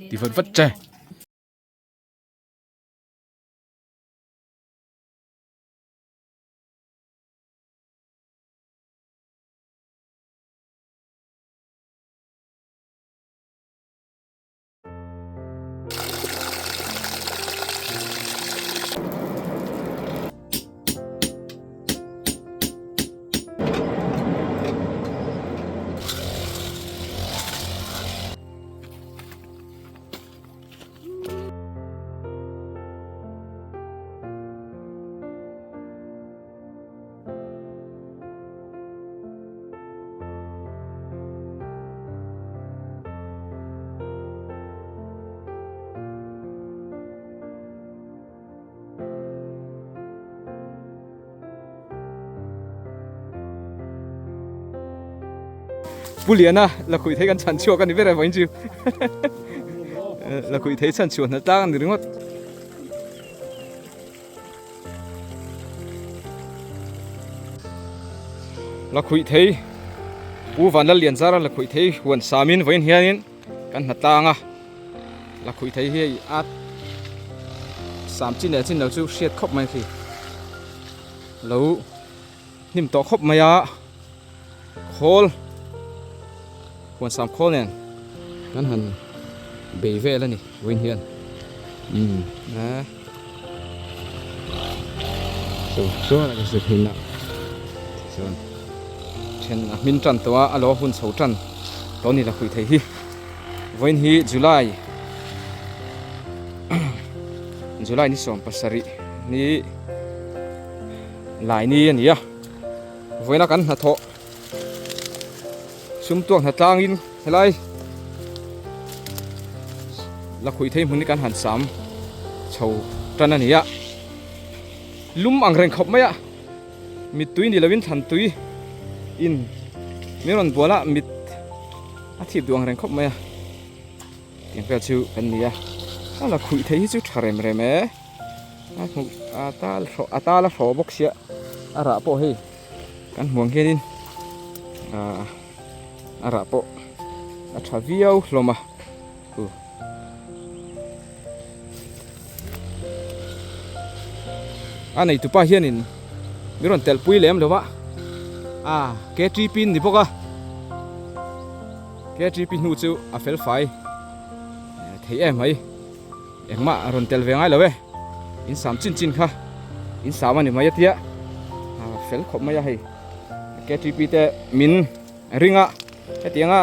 Ti vat vat che. Pu Liana lakhuih thei kan chhan chhuak a ni ber e vawiin chu lakhuih thei chhan chhuah hna tlang a ni ringawt. Lakhuih thei Pu Vanlal Lianzara lakhuih thei huan samin vawiin hianin kan hna tlang a lakhuih thei hi hei a sam chin leh chin lo chu hriat khawp mai khi lo hnim tawh khawp mai a khawl huan sam khawl nen kan han bei vel a ni vawiin hian umm eh so chuan a ka hmin a chuan then a hmin tan tawh a a lo hun chho tan tawh a ni lakhuih thei hi vawiin hi July July ni 17 ni lai ni a ni a vawiina kan hnathawh sum tuak hna tlangin helai lakhuih thei hmun hi kan han sam chho tan a ni a lum ang reng khawp mai a mittui ni lovin thlan tui in min rawn bual a mit a thip duh ang reng khawp mai a tiang vel chu kan ni a a lakhuih thei hi chu tha rem rem e a hmuh a tal hrawh a tal a hrawh bawk sia a rah pawh hei kan hmuh ang hianin ah a rah pawh a tha viau hlawm a u a neitupa hianin min rawn telh pui lem lo va a ktp ni bawk a ktp hnu chu a fel fai thei em mai. Engmah a rawn tel ve ngai lo e, in sam chin chin kha in sam a ni mai a tia, a fel khawp mai a hei ktp te min ring a hetianga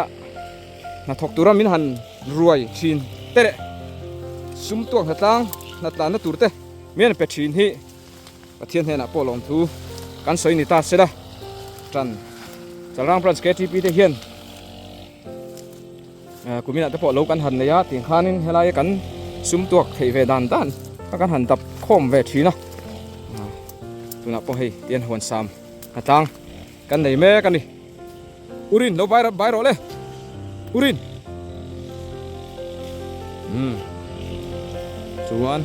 hnathawk tura min han ruai thin te leh sum tuak hnatlang hnatlanna tur te min han pe thin hi Pathian hnenah pawh lawmthu kan sawi ni ta sela tan Chalrang Branch ktp te hian. Kuminah te pawh lo kan han nei a tih khanin helai kan sum tuak theih ve dan dan kha kan han dap khawm ve thin a tunah pawh hei tian huan sam a tlang kan nei mek a ni urin lo bai bai rawh le urin um chuan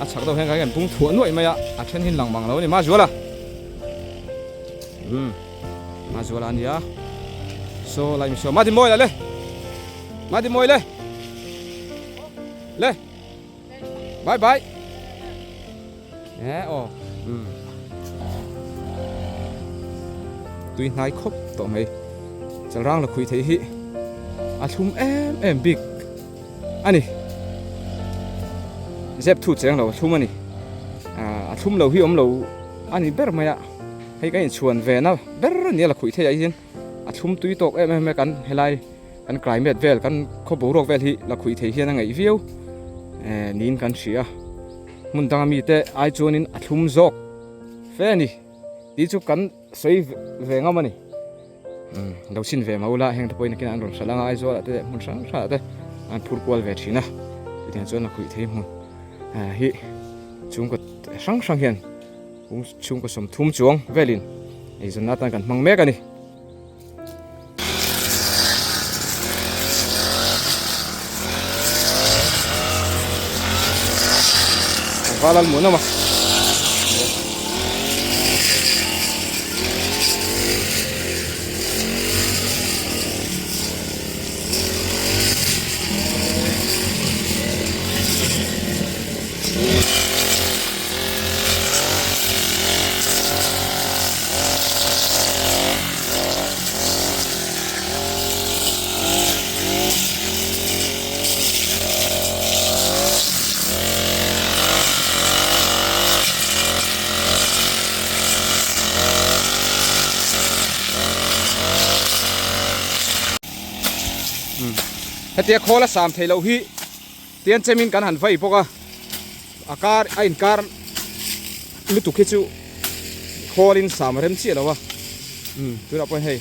a chhak deuh hian kan bung thuah nuaih mai a a then hin lang mang lo a ni mazuala um Mazuala a nia saw lai mi saw Madimawi lah le Madimawi le le bye bye eh aw um tui hnai khawp tawh mai chalrang la khui thei hi a thlum em em bik a ni zep thu cheng lo a thlum a ni a thlum lo hi awm lo a ni ber mai a. Hei ka inchhuan ve na ber a nia la khuih theih ah hian a thlum tui tawk em em a kan helai kan climate vel kan khaw boruak vel hi la khuih theih hian a ngaih viau eh niin kan hria hmun danga mite ai chuanin a thlum zawk fe a ni tih chu kan sawi ve ngam a ni umm lo chhin ve mah ula heng te pawhin nakinah an rawn hralh anga Aizawl ah te leh hmun hrang hrang ah te an phur kual ve thin a chutiang chuan la khuih theih hmun hi chhungkaw hrang hrang hian. Kung chhungkaw 30 chuang velin eizawnna atan kan hmang mek a ni. Val al muanawm a. Hetia khawl a sam theih loh hi tian chemin kan han vai bawk a, a kar a inkar lutuk hi chu khawlin sam a rem chiah lo a, umm tunah pawhin hei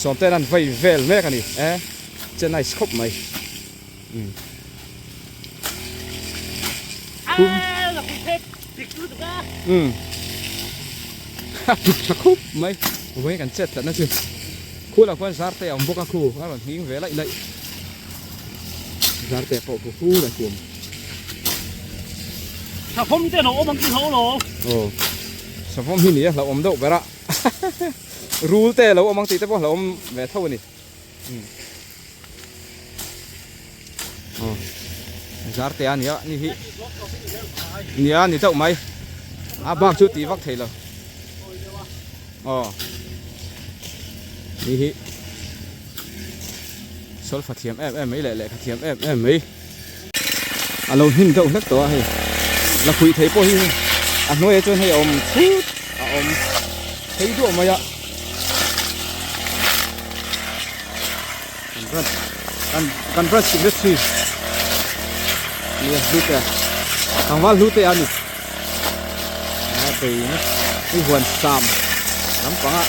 sawmten an vai vel mek a ni e, che nice khawp mai umm. Umm a tuk tha khup mai vawiin kan chet tlatna chu khulah khuan zar te a awm bawk a khu a rawn nghing ve laih laih. Zarte pawh khu khu la tum. Savawm te an awm ang tih hlauh lo. Aw. Savawm hi ni a hlauhawm deuh ber a. Rul te lo awm ang tih te pawh hlauhawm ve tho a ni. Aw. Zarte a nia ni hi. Nia ni deuh mai. A bak chu tih vak thei lo. Aw. Ni hi. Solfa thiam em em mai leh lehkha thiam em em mai a lo hnim deuh hlek tawh a hei la khuih thei pawh hi a hnuaiah chuan hei a awm thut a awm thei duah mai a kan branch kan kan branch secretary nia hlute tlangval hlute a ni a bei na i huan sam lampangah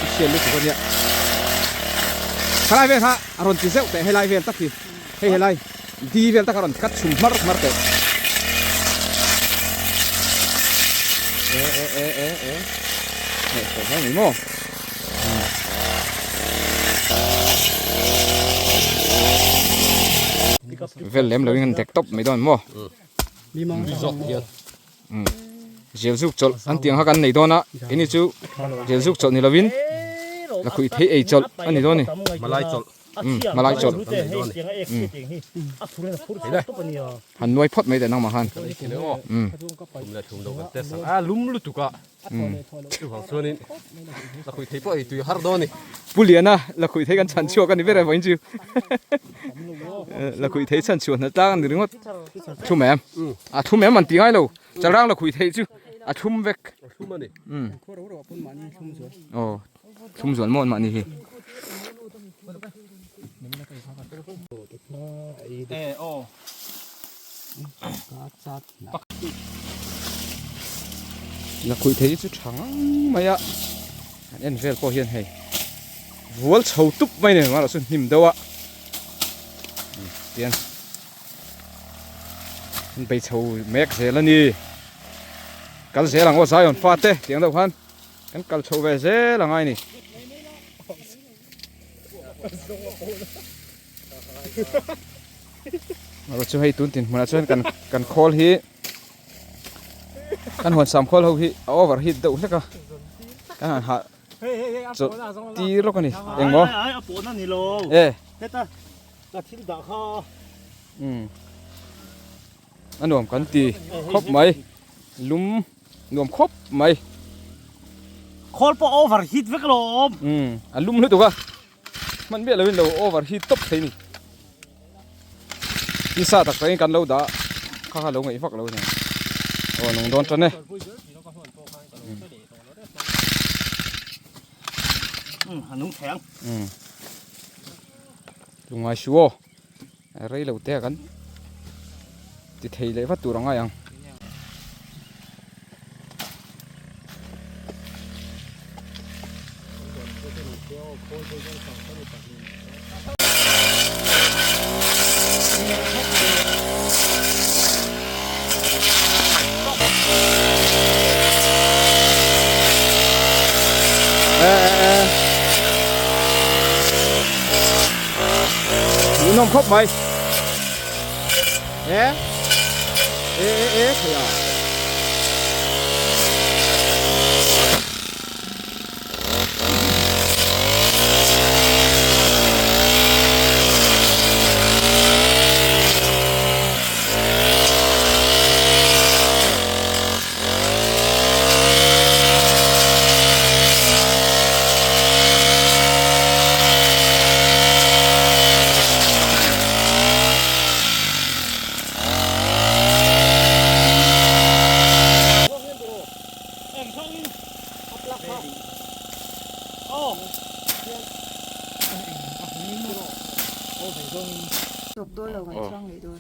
i hriat lutuk a nia khalai vel kha a rawn ti zeuh teh helai vel tak hi hei helai di vel tak a rawn cut chhum hmar hmar teh e e e e e hei tawh hle mai maw vel lem lo in an dek tawp mai dawn maw Zel zuk chawlh an tih ang kha kan nei dawn a keini chu zel zuk chawlh ni lovin lakhuih thei ei chawlh a ni dawn a ni Malai chawlh Malai chawlh han nuai phawt mai teh nangmah khan a lum lutuk a chuvang chuanin lakhuih thei pawh ei tui har dawn a ni. Pu Liana lakhuih thei kan chhan chhuak a ni ber e vawiin chu lakhuih thei chhan chhuah hna tlang a ni ringawt thum em a thum em an ti ngai lo chalrang lakhuih thei chu a thum vek a thlum a ni aw thlum zual maw an mahni hi. Lakhuih thei hi chu tha ngang mai a an en vel pawh hian hei vual chho tup mai a ni amaherawh chu hnim deuh a tian an bei chho mek zel a ni kal zel ang aw Zion fate tiang deuh khan kan kal chho ve zel angai a ni. Ro chu hei tun tin hmunah chuan kan kan khawl hi kan huan sam khawl ho hi a over heat deuh hlek a kan han hah chawlh tir lawk a ni engmaw e umm a nuam kan ti khawp mai lum nuam khawp mai khawl pawh over heat vek alawm umm a lum lutuk a. Hman miah loin lo over hi tawp thei ni. Nisa tak takin kan lo dah kha kha lo ngaih vak lo nia. Aw nung dawn tan e. Um a nung thei ang. Um. Lungai su aw. Rei lo te a kan ti thei leh vat tur a ngai ang. Hmuhnawm khawp mai e e e e thei a.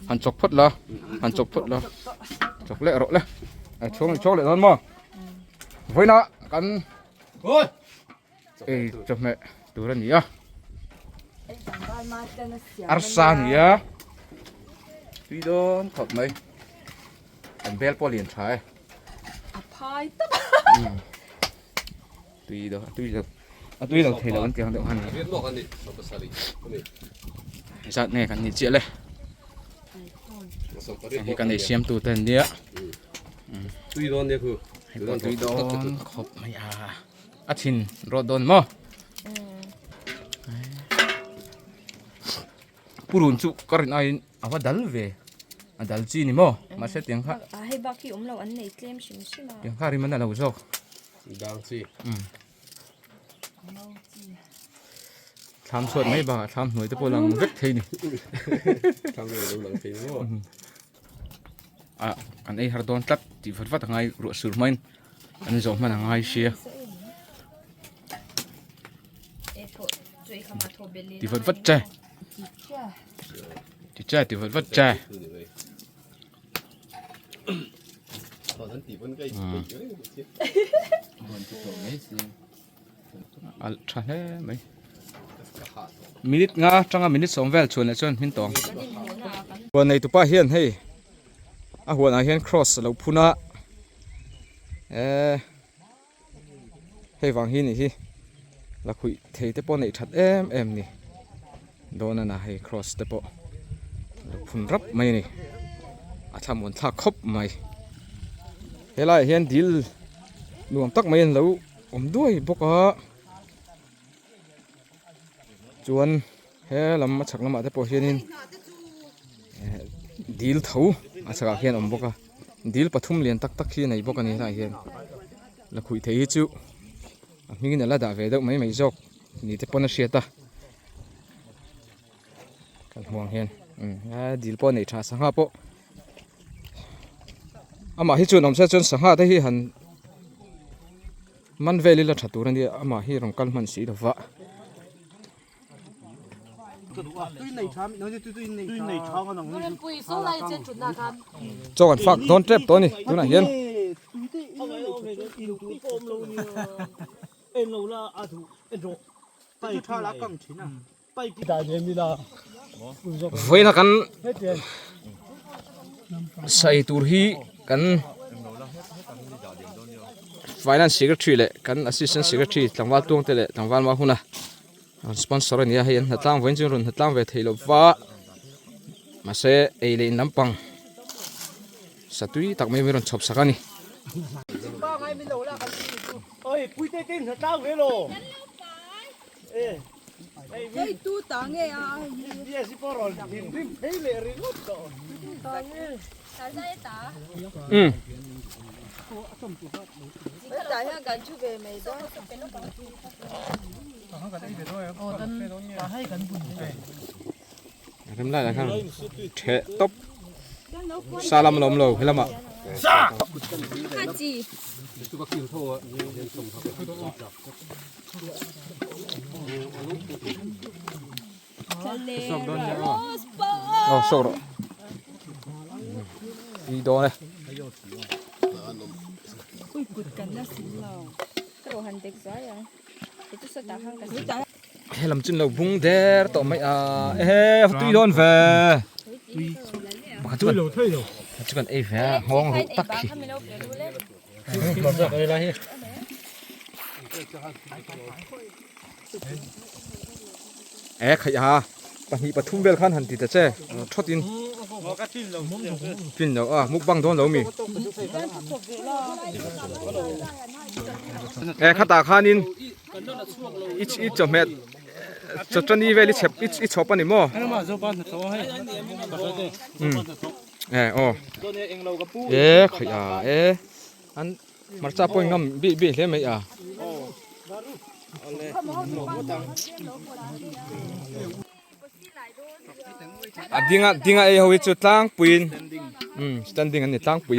Han chawk phawt la han chawk phawt la chawk leh rawh le a chhuang chhuak leh dawn maw vawiina kan ei chawhmeh tur a ni a arsa a ni a tui dawn khawp mai kan bel pawh a lian tha e a phai tawp a tui lo a tui lo a tui lo thei lo an ti ang deuh han zat nge kan nih chiah le hei kan ei siam tu te an nia tui dawn nia khu hei pawh tui dawn khawp mai a a thin rawt dawn maw purun chu ka rin aiin a va dal ve a dal chi ni maw mahse tiang kha a hei bak hi awm lo an nei tlem hrim hrim a tiang kha rim an a lo zawk dang chi thlam chhuat mai bakah thlam hnuai te pawh lang vek thei ni thlam hnuai lo lang thei maw a kan ei har dawn tlat tih vat vat a ngai ruah sur hmain an zawh hman a ngai sia ti vat vat che ti che ti vat vat che a tha hle mai minute nga atanga minute sawm vel chhuan leh chuan hmin tawng huan nei tupa hian hei a huanah hian cross a lo phun a eh Hei vang hi nih hi lakhuih thei te pawh neih that em em ni dawn a na hei cross te pawh a lo phun rap mai a ni a thlamuan thlak khawp mai helaiah hian dil nuam tak mai an lo awm duai bawk a chuan he lam a chhak lamah te pawh hianin eh dil tho a chhakah khian a awm bawk a dil pathum lian tak tak hi a nei bawk a ni helaiah hian lakhuih thei hi chu a hmingin a la dah ve deuh mai mai zawk ni te pawn a hriat a kan hmuh ang hian umm dil pawh a nei tha sangha pawh amah hi chuan awm se chuan sangha te hi han man vel ila tha tur a nia amah hi rawn kal hman si lo va. Chaw kan fak dawn tep tawh a ni tunah hian. Vawiina kan sai tur hi kan finance secretary leh kan assistant secretary tlangval tuang te leh tlangval hma huna rawn sponsor a ni a hei an hnatlang vawiin chu rawn hnatlang ve thei lo va mahse ei leh in lampang satui tak mai mai rawn chhawp sak a ni. Umm. Rem lai lah khan theh tawp sa lam a lo awm lo he lamah. Aw saw rawh tui dawn e. Helam chu lo bung der tawh mai a ehe tui dawn ve pakhat chu kan chu kan ei ve a nghawng ruh tak hi. E khaih a pahnih pathum vel khan han ti ta che thawt in tlin lo a mukbang dawn lo mi e khatah khanin i i chawhmeh chawchani vel i chhep i chhawp a ni maw e aw e khaih a e an Hmarcha pawh in ngam bih bih hle mai a. A dinga dinga ei ho hi chu tlangpuiin um standing an ni tlangpui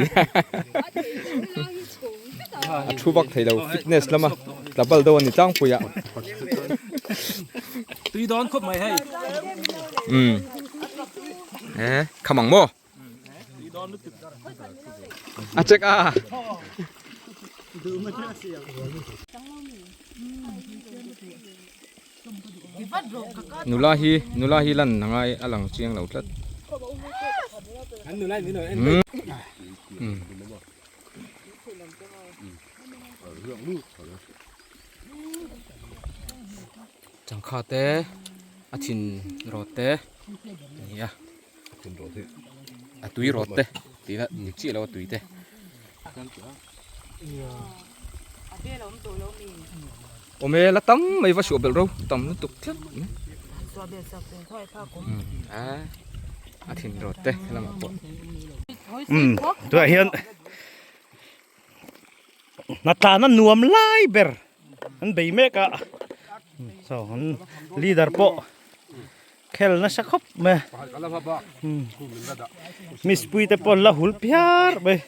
a thu vak thei lo fitness lama tla bal deuh a ni tlangpui a. Tui dawn khawp mai hei. Um e kham ang maw a check a nula hi nula hi lan a ngai a lang chiang lo tlat um Changkha te a thin rawt te a ni a a tui rawt te tih la ni chiah lo a tui te. Awm e la tam mai va suah belh ro tam lutuk tlat mai a thin rawt te helamah pawh. Umm tunah hian Hnatlana nuam lai ber an bei mek a so an leader pawh khel nasa khawp mai miss pui te pawh an la hul phiar mai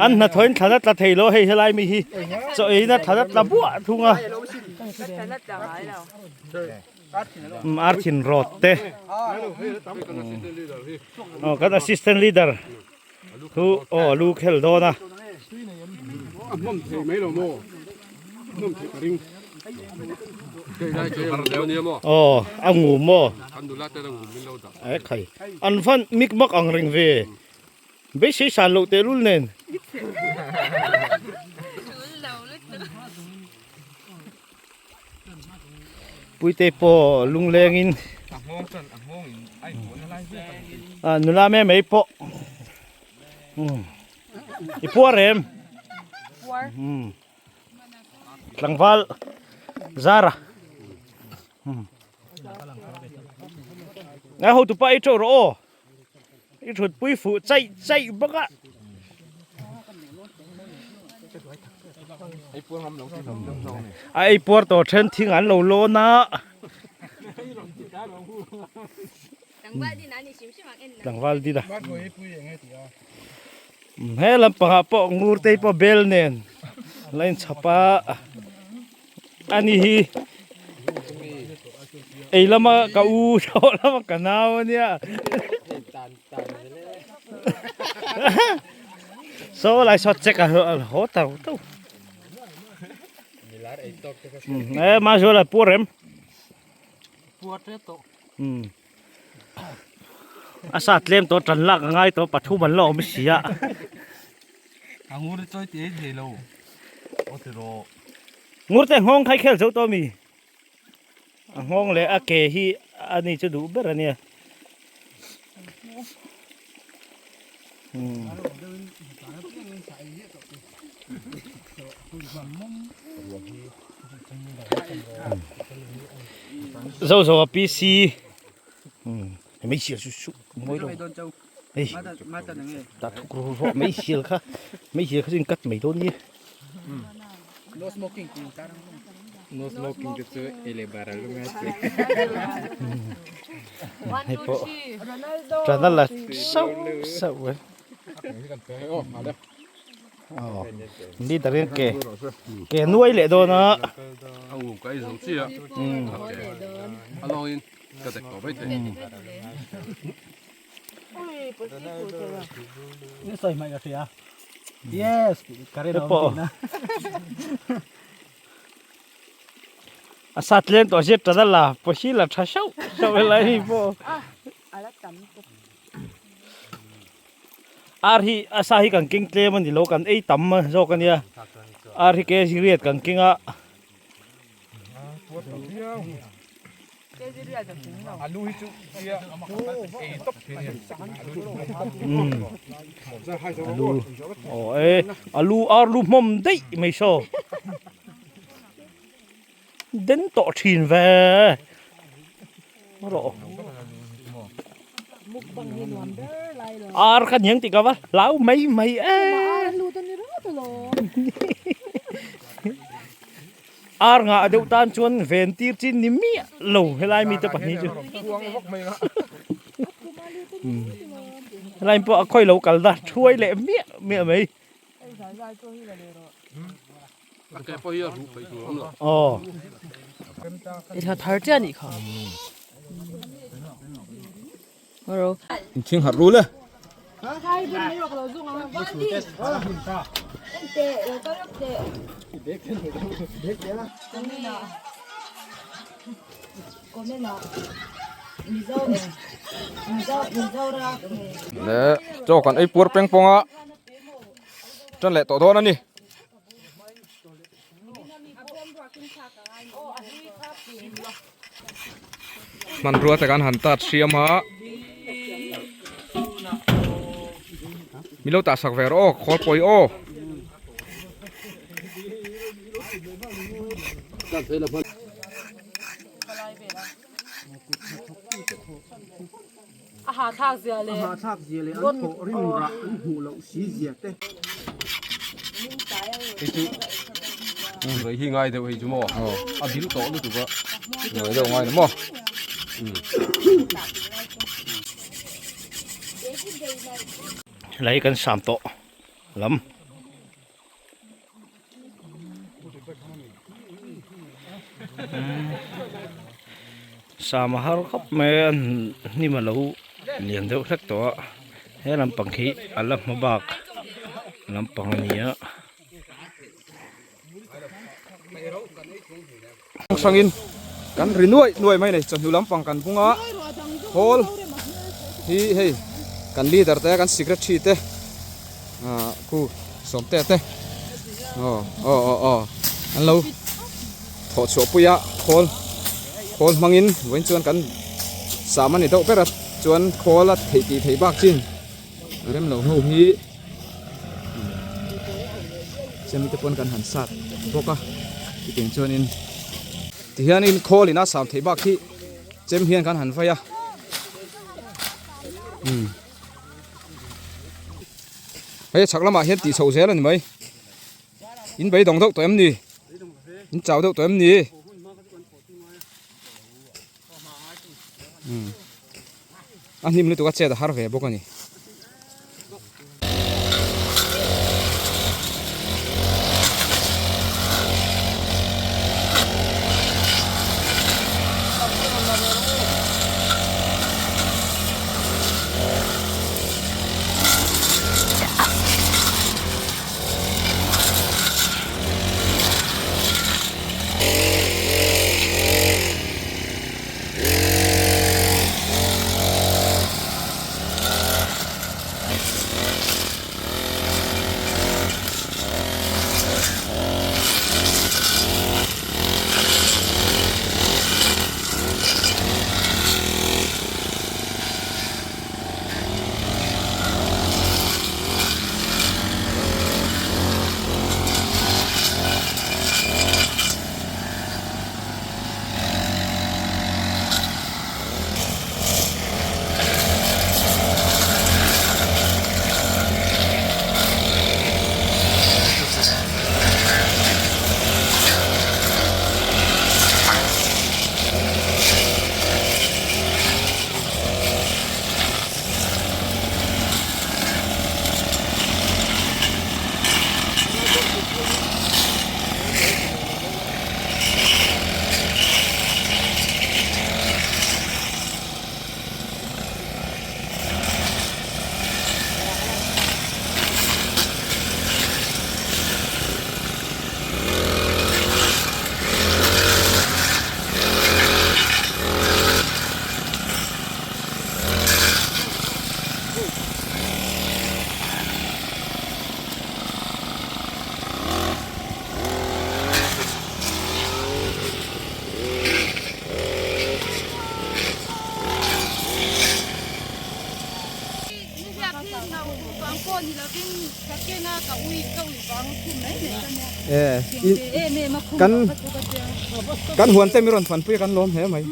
an hnathawhin thlan a tla thei lo hei helai mi hi chaw eina thlan a tla buah thung a ar thin rawt te aw kan assistant leader. Thu aw a lu khel dawn a. A hmawm thei mai lo maw? Hmawm thei ka ring. Aw a ngum maw? E khai an van mik mak ang reng ve beisei san loh tehlul nen. Puite pawh lunglengin ah nula mai mai pawh i puar em tlangval zara a hotupa i teuh rawh aw i thut pui fuh chaih chaih bawk a a ei puar tawh then thing an lo lawn a tlangval din a he lampangah pawh ngur te pawh bel nen la inchhawp a. Ani hi ei lama ka u thawh lama ka nau ania so lai saw check a haw tau tau e ma zuala puar em puar te to a sa tlem tawh tan lak a ngai tawh pathum an la awm si a. A ngur hi chawi tih thei lo aw ti rawh. Ngur te nghawng kha i khel zo tawh mi? A nghawng leh a ke hi a ni chu duh ber a nia. Zo zo a PC mei sial su su mawi lo hei ta thuk ru ru mei sial kha mei sial kha chu in cut mai dawn nia no smoking no smoking te chu ei leh bar a lu ngai che hei pawh tan a la sauh sauh e aw leader hian ke ke nuai leh dawn a a u ka ei zo chi a a lawngin ka dek tawh mai thei A sa tlem tawh zet ta la pawhi la tha sauh sauh helai hi pawh ar hi a sa hi kan keng tlem a ni lo kan ei tam zawk a nia ar hi kg riat kan keng a. Alu aw e alu ar lu hmawm daih mai saw den tawh thin ve rawh ar kha niang tih ka va hlau mai mai e. Ar ngah deuh tan chuan ven tir chin ni miah lo helai mite pahnih chu helai pawh a khawi lo kal da thuai leh miah miah mai aw thar chiah a nih kha. Inthing harh rul e. Le chaw kan ei puar peng pawng a tan leh tawh dawn a ni. Hmanrua te kan han tat hriam a milo tah sak ve rawh aw khawl pawi aw. A hahthlak zia leh A hahthlak zia leh an thawh rim rah an hmuh loh si zia te. Hei chu rei hi ngai deuh hei chu maw a bil tawh lutuk a. Ngai deuh ngai ni maw. Helai kan sam tawh lam. Sama har khawp mai a hnim a lo lian deuh hlek tawh a he lampang hi a la hma bak lampang a ni a. Hrangin kan ri nuai nuai mai a ni chawhnu lampang kan bung a hall hi hei kan leader te kan secretary te ah khu sawmte te aw aw aw aw an lo thawh chhuah pui a khawl khawl hmangin vawiin chuan kan sam a ni deuh ber a chuan khawl a theih tih theih bak chin rem lo ho hi chemi te pawn kan han sat bawk a chutiang chuanin tihianin khawl ina sam theih bak hi chem hian kan han vai a umm hei chhak lamah hian tih chhoh zel a ni mai in beidawng deuh tawh em ni in chau deuh tawh em ni umm a hnim lutuk a chet a har ve bawk a ni. Kan kan huan te mi rawn fanpui a kan lawm hle mai.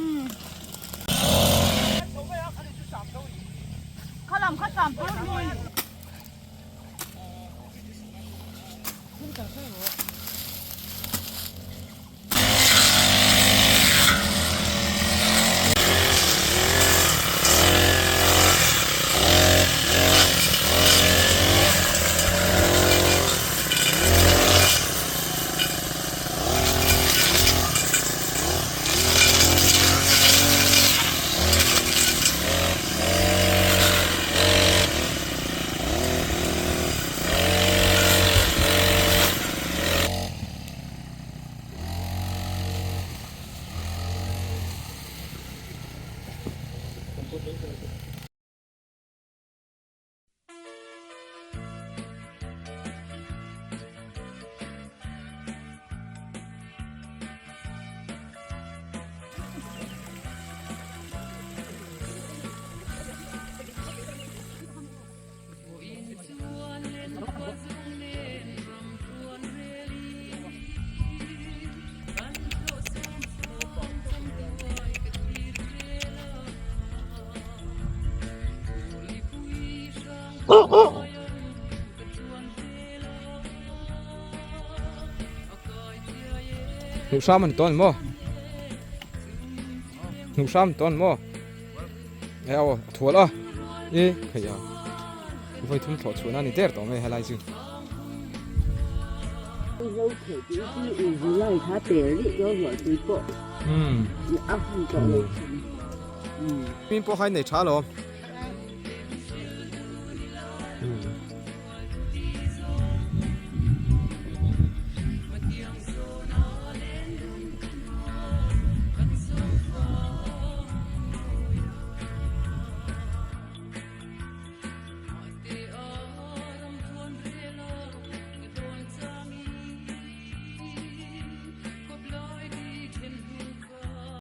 Hnuh hram ani tawh ani maw? Hnuh hram tawh ani maw? E aw a thual a e hei a vawi thum thlawh chhuahna ani der tawh mai helai chu. Zo thei tih hi i July kha tel rih dawn ruah tui pawh a hun tawh lo thin. Min pawh kha i nei tha alawm.